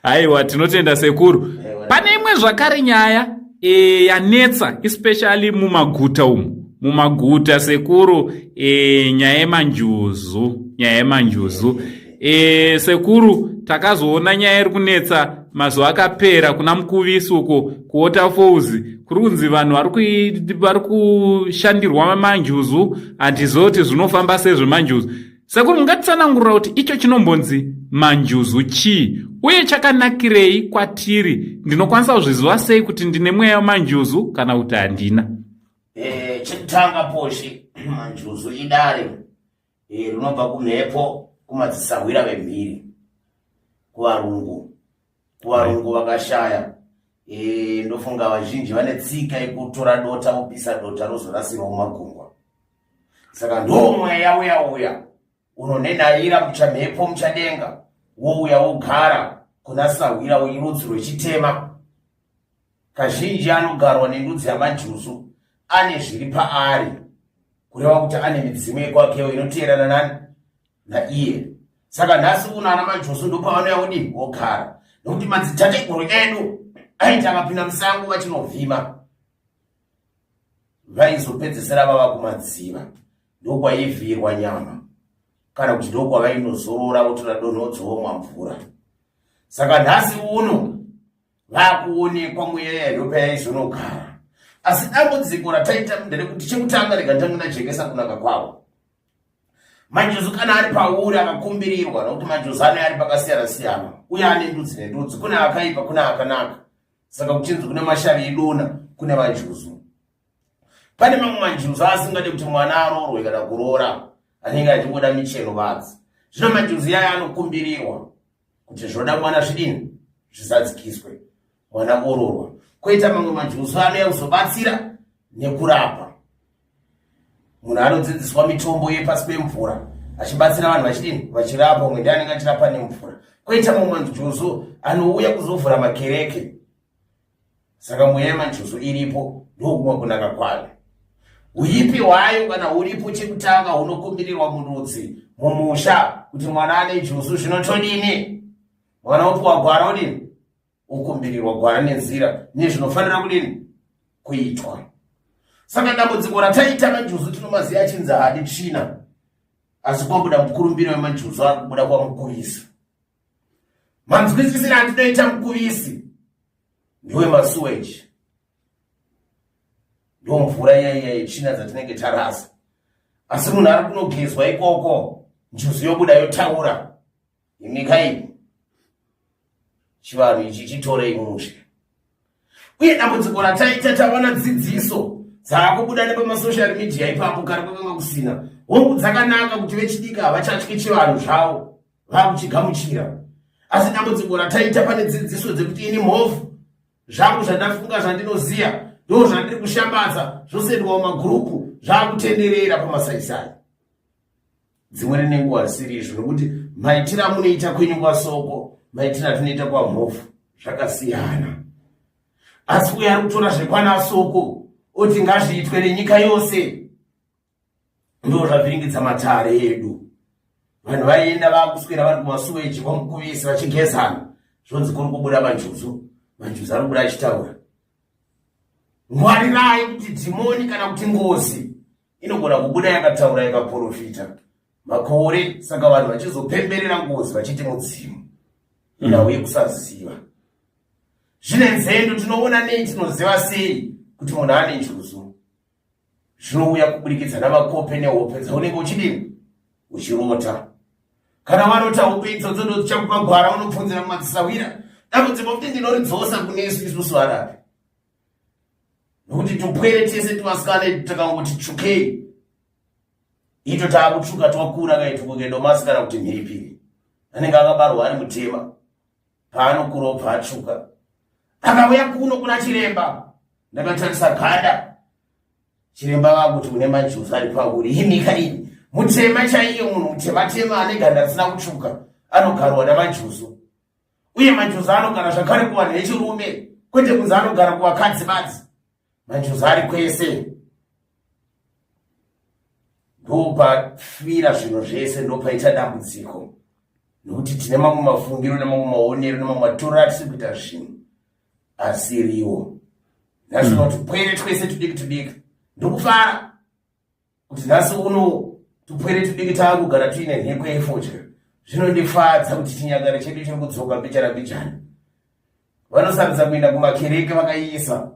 Aiwa, tinotenda sekuru. Pane imwe zvakare nyaya e, yanetsa especially mumaguta umu, mumaguta sekuru, e, nyaya yemanjuzu, nyaya yemanjuzu e, sekuru, takazoona nyaya iri kunetsa mazuva akapera kuna Mukuvisi uko kuWaterfalls, kuri kunzi vanhu vari kushandirwa manjuzu. Handizoti zvinofamba sezvemanjuzu. Sekuru, mungatitsanangurira kuti icho chinombonzi manjuzu chii uye chakanakirei kwatiri? Ndinokwanisa kuzviziva sei kuti ndine mweya wemanjuzu kana kuti handina? Chekutanga poshi, manjuzu idare rinobva kumhepo, kumadzisahwira vemhiri, kuvarungu. Kuvarungu vakashaya, ndofunga vazhinji vane tsika yekutora dota, vopisa dota, rozorasirwa mumagungwa. Saka ndo mweya uya uya unonenhaira muchamhepo, muchadenga, wouya wogara kuna sahwira werudzi rwechitema. Kazhinji anogarwa nendudzi yamanjuzu ane zviri paari, kureva kuti ane midzimu yekwakewo inoteerana nani naiye. Saka nhasi uno ana manjuzu ndopavanouya kudini, wogara, nokuti madzitateguru edu aiti akapinda musango vachinovhima, vaizopedzesera vava kumadziva, ndokwaivhiyirwa nyama kana kuti ndokwavainozorora, votora donhodzo, vomwa mvura. Saka nhasi uno vakuonekwa mweya ndopayaizonogara. Asi dambudziko rataita nderekuti, chekutanga, rega ndange ndajekesa kunaka kwavo. Manjuzu kana ari pauri akakumbirirwa, nokuti manjuzu anouya ari pakasiyana siyana uye ane ndudzi nendudzi, kune akaipa, kune akanaka. Saka kuchinzi kune mashavi edona, kune vanjuzu. Pane mamwe manjuzu asingade kuti mwana aroorwe kana kuroora, anenge achingoda michero badzi. Zvino manjuzu yaya anokumbirirwa kuti zvoda mwana zvidini, zvizadzikiswe, mwana oroorwa. Koita mamwe manjuzu anouya kuzobatsira nekurapa. Munhu anodzidziswa mitombo yepasi pemvura, achibatsira vanhu, vachidini, vachirapa. Umwe ndiye anenge achirapa nemvura. Koita mamwe manjuzu anouya kuzovhura makereke. Saka mweya yemanjuzu iripo, ndokumwe kunaka kwayo. Uipi hwayo kana huripo, chekutanga hunokumbirirwa murudzi, mumusha, kuti mwana ane juzu, zvinotodini? Mwana opiwa gwara, odini, okumbirirwa gwara nenzira nezvinofanira kudini kuitwa. Saka dambudziko rataita, manjuzu tinomaziva achinzi haadi tsvina, asi kwabuda mukurumbiro wemanjuzu ari kubuda kwaMukuvisi. Manzwisisiro andinoita Mukuvisi ndewemasuweji, ndo mvura iyaiya yetsvina dzatinenge tarasa, asi munhu ari kunogezwa ikoko, njuzu yobuda yotaura. Imika iyi, chivanhu ichi chitorei mushe. Uye dambudziko rataita, tawana dzidziso dzaakubuda nepamasocial media ipapo, kare kwakanga kusina. Hongu, dzakanaka kuti vechidiki havachatyi chivanhu zvavo, vakuchigamuchira, asi dambudziko rataita, pane dzidziso dzekuti ini mhofu zvangu, zvandafunga, zvandinoziva, ndo zvandiri kushambadza, zvosendwa mumagurupu, zvaakutenderera pamasaisai. Dzimweni nenguva zvisiri izvo, nokuti maitiro amunoita kwenyu kwaSoko, maitiro atinoita kwaMhofu zvakasiyana. Asi uyo ari kutora zvekwana Soko oti ngazviitwe nenyika yose, ndo zvavhiringidza matare edu. Vanhu vaienda, vakuswera vari kumasuweji kwaMukuvisi vachigezana, zvonzi kuri kubuda manjuzu, manjuzu ari kubuda achitaura. Ngwarirai kuti dhimoni kana kuti ngozi inogona kubuda yakataura, yakaprofita makore. Saka vanhu vachizopemberera ngozi vachiti mudzimu, nhau yekusaziva. Zvine nzendo tinoona nei, tinoziva sei kuti munhu ane njuzu? Zvinouya kuburikidza namakope nehope dzaunenge uchidini, uchirota. Kana warota hope idzodzo, ndo dzichakupa gwara unobvunzira mumadzisahwira. Dambudziko kuti ndinoridzosa kune isu isusu varapi, nokuti tupwere tese tuvasikana takangoti tsvukei, ito taakutsvuka twakura kaitukuke domasi kana kuti mhiripiri. Anenge akabarwa ari mutema, paanokura obva atsvuka. Akauya kuno kuna chiremba, ndakatarisa ganda, chiremba vakuti une majuzu ari pauri. Imika iyi, mutema chaiyo, munhu mutema-tema ane ganda risina kutsvuka anogarwa namajuzu. Uye majuzu anogara zvakare kuvanhu vechirume, kwete kunzi anogara kuvakadzi badzi. Majuzu ari kwese. Ndopafira zvinhu zvese, ndopaita dambudziko. Nokuti tine mamwe mafungiro nemamwe maonero nemamwe matorero atisi kuita zvinhu asiriwo. Nhasi uno tupwere twese tudiki tudiki, ndokufara kuti nhasi uno tupwere tudiki taakugara tuine nhekwe yefodya. Zvinondifadza kuti chinyakare chedu chiri kudzoka mbichana mbichana. Vanosarudza kuenda kumakereke vakaiisa,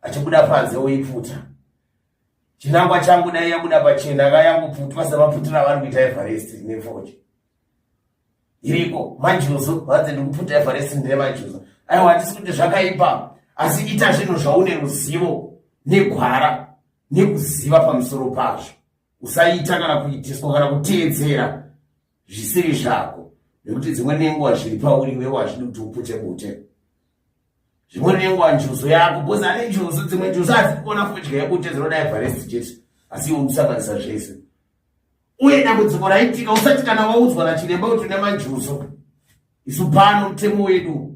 achibuda panze oipfuta. Chinangwa changu dai yabuda pachena kayangopfutwa semapfutiro avari kuita Everest nefodya iriko. Manjuzu vanzi ndikupfuta Everest ndine manjuzu. Aiwa, hatisi kuti zvakaipa, asi ita zvinhu zvaune ruzivo negwara nekuziva pamusoro pazvo. Usaita kana kuitiswa kana kuteedzera zvisiri zvako, nekuti dzimwe nenguva zviri pauri iwewe hazvidi kuti upute bute. Zvimwe nenguva njuzu yako, because ane njuzu, dzimwe njuzu hadzidi kuona fodya yebute, dzinoda Everest chete, asi iwe unosanganisa zvese. Uye dambudziko raitika usati kana waudzwa nachiremba kuti une manjuzu, isu pano mutemo wedu,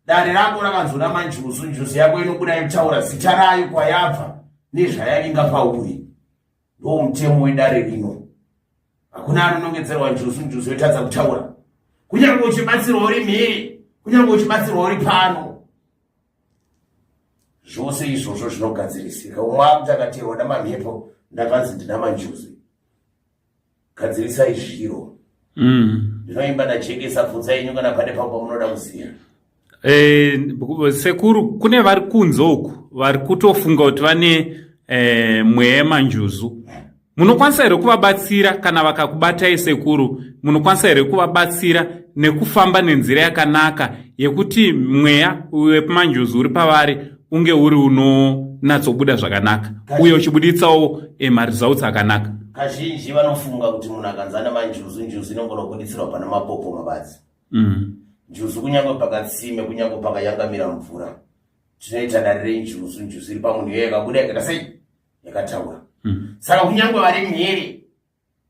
dare rako rakanzona manjuzu, njuzu yako inobuda yotaura zita rayo, kwayabva nezvayavinga pauri. Ndo mutemo wedare rino. Hakuna anonongedzerwa njuzu, njuzu yotadza kutaura, kunyange uchibatsirwa uri mhiri, kunyange uchibatsirwa uri pano. Zvose izvozvo zvinogadzirisika. Umwe akuti akateerwa namamhepo, ndakanzi ndina manjuzu. Gadzirisai zviro. Ndinoimba ndajekesa. Bvunza yenyu kana pane pamwe pamunoda kuziva. Sekuru, kune vari kunze uku vari kutofunga kuti vane mweya yemanjuzu, munokwanisa here kuvabatsira? Kana vakakubatai sekuru, munokwanisa here kuvabatsira nekufamba nenzira yakanaka yekuti mweya wemanjuzu uri pavari unge uri unonatsobuda zvakanaka uye uchibuditsawo maresults akanaka? Kazhinji vanofunga kuti munhu akanzi ane manjuzu, njuzu inongona kubuditsirwa pane mapopo mabadzi. Njuzu kunyange pakatsime, kunyange pakayangamira mvura, tinoita dare renjuzu. Njuzu iri pamunhu iyoyo yakabuda, yakaita sei, yakataura. Saka kunyange vari mhiri,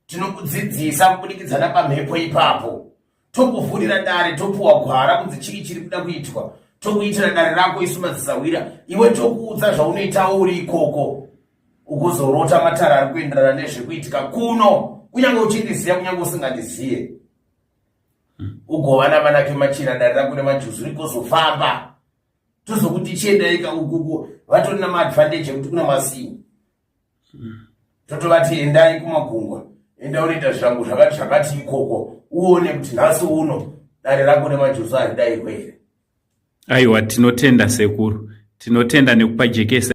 tinokudzidzisa kubudikidza napamhepo ipapo, tokuvhurira dare, topuwa gwara kunzi chii chiri kuda kuitwa, tokuitira dare rako isu madzisahwira. Iwe tokuudza zvaunoitawo uri ikoko, ugozorota matare ari kuenderana nezvekuitika kuno, kunyange uchindiziva, kunyange usingandiziye, ugova navanake machira. Dare rako nemajuzu rigozofamba, tozokuti chiendaika ukuku. Vatori namaadvantage ekuti kuna masini, totovati endai kumagungwa, enda unoita zvirango zvakati zvakati ikoko, uone kuti nhasi uno dare rako nemajuzu haridayirwe here. Aiwa, tinotenda sekuru, tinotenda nekupajekesa.